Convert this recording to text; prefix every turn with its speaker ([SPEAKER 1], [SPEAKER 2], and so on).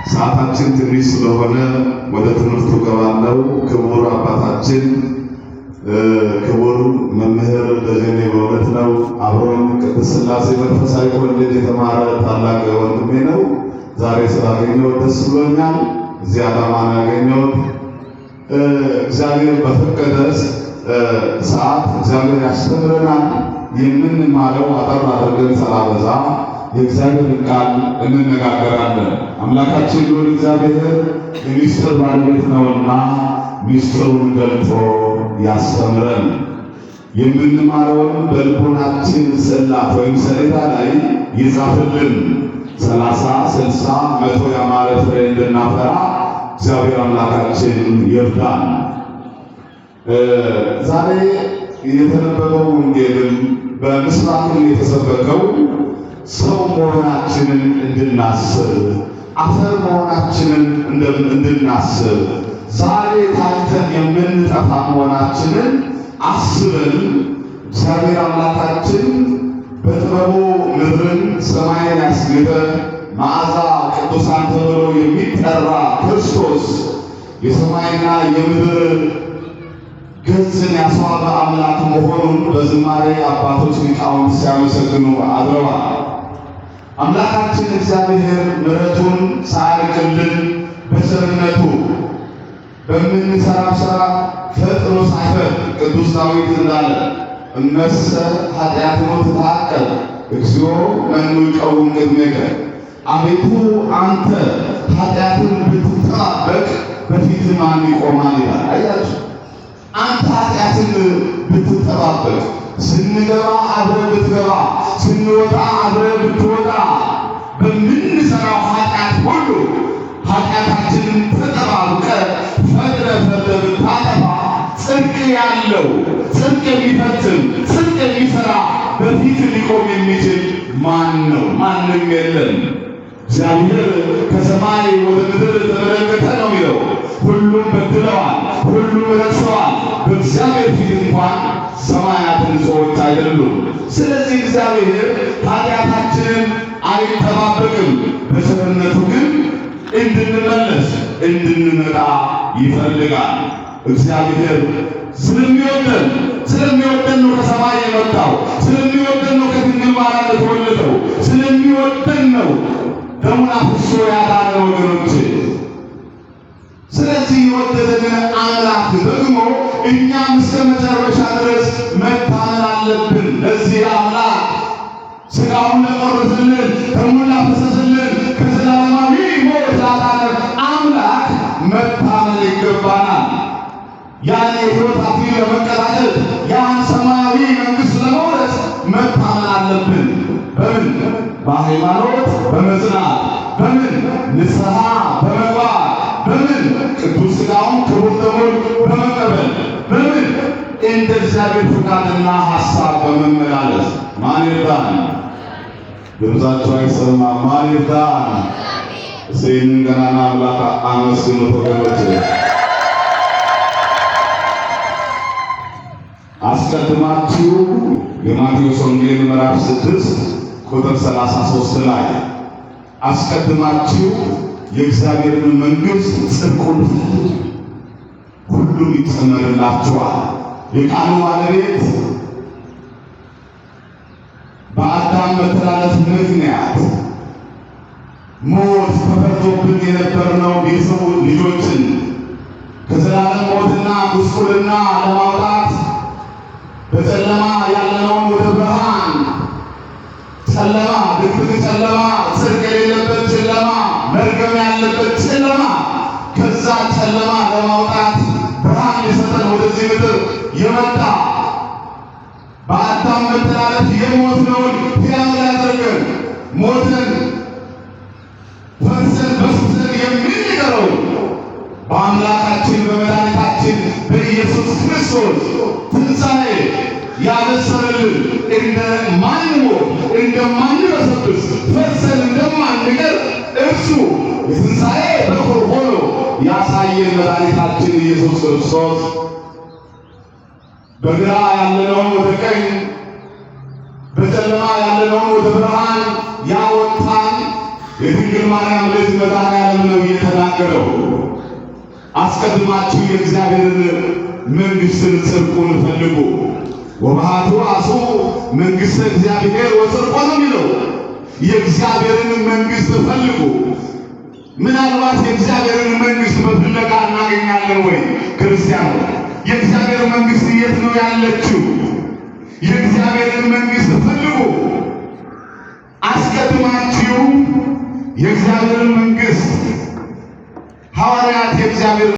[SPEAKER 1] ሰዓታችን ትንሽ ስለሆነ ወደ ትምህርቱ ገባለው። ክቡር አባታችን ክቡር መምህር ደጀኔ በእውነት ነው አብሮን ቅድስት ሥላሴ መንፈሳዊ ኮሌጅ የተማረ ታላቅ ወንድሜ ነው። ዛሬ ስላገኘሁት ደስ ብሎኛል። እዚህ አዳማ ነው ያገኘሁት። እግዚአብሔር በፈቀደ ሰዓት እግዚአብሔር ያስተምረናል። የምንማረው አጠር አድርገን ሳላበዛ የእግዚአብሔርን ቃል እንነጋገራለን። አምላካችን ልዑል እግዚአብሔር የሚስጥር ባለቤት ነውና ሚስጥሩን ገልጦ ያስተምረን። የምንማረውን በልቦናችን ጽላት ወይም ሰሌዳ ላይ ይጻፍልን። 30፣ 60፣ 100 ያማረ ፍሬ እንድናፈራ እግዚአብሔር አምላካችን ይርዳን። ዛሬ የተነበበው ወንጌልም በምስራቅም የተሰበከው ሰው መሆናችንን እንድናስብ፣ አፈር መሆናችንን እንድናስብ፣ ዛሬ ታይተን የምንጠፋ መሆናችንን አስበን እግዚአብሔር አምላካችን በጥበቡ ምድርን ሰማይን ያስጌጠ መዓዛ ቅዱሳን ተብሎ የሚጠራ ክርስቶስ የሰማይና የምድር ገጽን ያስዋበ አምላክ መሆኑን በዝማሬ አባቶች ሊቃውንት ሲያመሰግኑ አድረዋል። አምላካችን እግዚአብሔር ምሕረቱን ሳያርቅልን በቸርነቱ በምንሰራው ሥራ ፈጥኖ ሳይፈርድ ቅዱስ ዳዊት እንዳለ እመሰ ኃጢአትኖ ትትዐቀብ እግዚኦ መኑ ይቀውም ቅድሜከ፣ አቤቱ አንተ ኃጢአትን ብትጠባበቅ በፊትህ ማን ይቆማል ይላል። አያችሁ፣ አንተ ኃጢአትን ብትጠባበቅ፣ ስንገባ አብረህ ብትገባ፣ ስንወጣ አብረህ ብትወጣ፣ በምንሰራው ኃጢአት ሁሉ ኃጢአታችንን ተጠባብቀህ ፈጥነህ ፈርደህ ብታጠፋ ጽድቅ ያለው፣ ጽድቅ የሚፈጽም፣ ጽድቅ የሚሰራ በፊት ሊቆም የሚችል ማን ነው? ማንም የለም። እግዚአብሔር ከሰማይ ወደ ምድር ተመለከተ ነው የሚለው። ሁሉም በድለዋል፣ ሁሉም ረክሰዋል። በእግዚአብሔር ፊት እንኳን ሰማያት ንጹሖች አይደሉም። ስለዚህ እግዚአብሔር ኃጢአታችንን አይጠባበቅም። በቸርነቱ ግን እንድንመለስ እንድንመጣ ይፈልጋል። እግዚአብሔር ስለሚወደን ነው ከሰማይ የመጣው። ስለሚወደን ነው ከድንግል ማርያም የተወለደው። ስለሚወደን ነው ደሙን አፍስሶ ያዳነን ወገኖች። ስለዚህ የወደደንን አምላክ ደግሞ እኛም እስከ መጨረሻ ድረስ መታመን አለብን። ለዚህ አምላክ ሥጋውን ለቆረሰልን፣ ደሙን ላፈሰሰልን፣ ከዘላለማዊ ሞት ላዳነን አምላክ መታመን ይገባናል። ያን የሕይወት አክሊል ለመቀዳጀት፣ ያን ሰማያዊ መንግሥት ለመውረስ መታመን አለብን። በምን? በሃይማኖት በመጽናት፣ በምን? ንስሐ በመግባት፣ በምን? ቅዱስ ሥጋውን ክቡር ደሙን በመቀበል፣ በምን? እንደ እግዚአብሔር ፍቃድና ሐሳብ በመመላለስ። ማን ይርዳን? ድምፃቸው አይሰማም። ማን ይርዳን? እስኪ ይህንን ገናና አምላክ አመስግኑት ወገኖች። አስቀድማችሁ የማቴዎስ ወንጌል ምዕራፍ 6 ቁጥር 33 ላይ አስቀድማችሁ የእግዚአብሔርን መንግሥት ጽድቁን ፈልጉ፣ ሁሉም ይጨመርላችኋል። የቃሉ ባለቤት በአዳም መተላለፍ ምክንያት ሞት ተፈርዶብን የነበርነው የሰው ልጆችን ከዘላለም ሞትና ጉስቁልና ለማውጣት፣ በጨለማ ያለነውን ወደ ብርሃን፣ ጨለማ፣ ድቅድቅ ጨለማ፣ ጽድቅ የሌለበት ጨለማ፣ መርገም ያለበት ጨለማ፣ ከዛ ጨለማ ለማውጣት ብርሃን ሊሰጠን ወደዚህ ምድር የመጣ፣ በአዳም መተላለፍ የሞትነውን ሕያው ሊያደርገን፣ ሞትን ፈርሰን በስብሰን የምንቀረው በአምላካችን በመድኃኒታችን በኢየሱስ ክርስቶስ ትንሣኤ ያበሰረልን፣ እንደማንሞት፣ እንደማንበሰብስ፣ ፈርሰን እንደማንቀር እርሱ የትንሣኤ በኩር ሆኖ ያሳየን መድኃኒታችን ኢየሱስ ክርስቶስ በግራ ያለነውን ወደ ቀኝ፣ በጨለማ ያለነውን ወደ ብርሃን ያወጣን የድንግል ማርያም ልጅ መድኃኔዓለም ነው እየተናገረው። አስቀድማችሁ የእግዚአብሔርን መንግሥትን ጽድቁን ፈልጉ፣ ወባሕቱ አስዑ መንግሥተ እግዚአብሔር ወጽድቆ ነው የሚለው። የእግዚአብሔርን መንግሥት ፈልጉ። ምናልባት የእግዚአብሔርን መንግሥት በፍለጋ እናገኛለን ወይ? ክርስቲያኑ የእግዚአብሔር መንግሥት የት ነው ያለችው? የእግዚአብሔርን መንግሥት ፈልጉ። አስቀድማችሁ የእግዚአብሔርን መንግሥት ሐዋርያት የእግዚአብሔር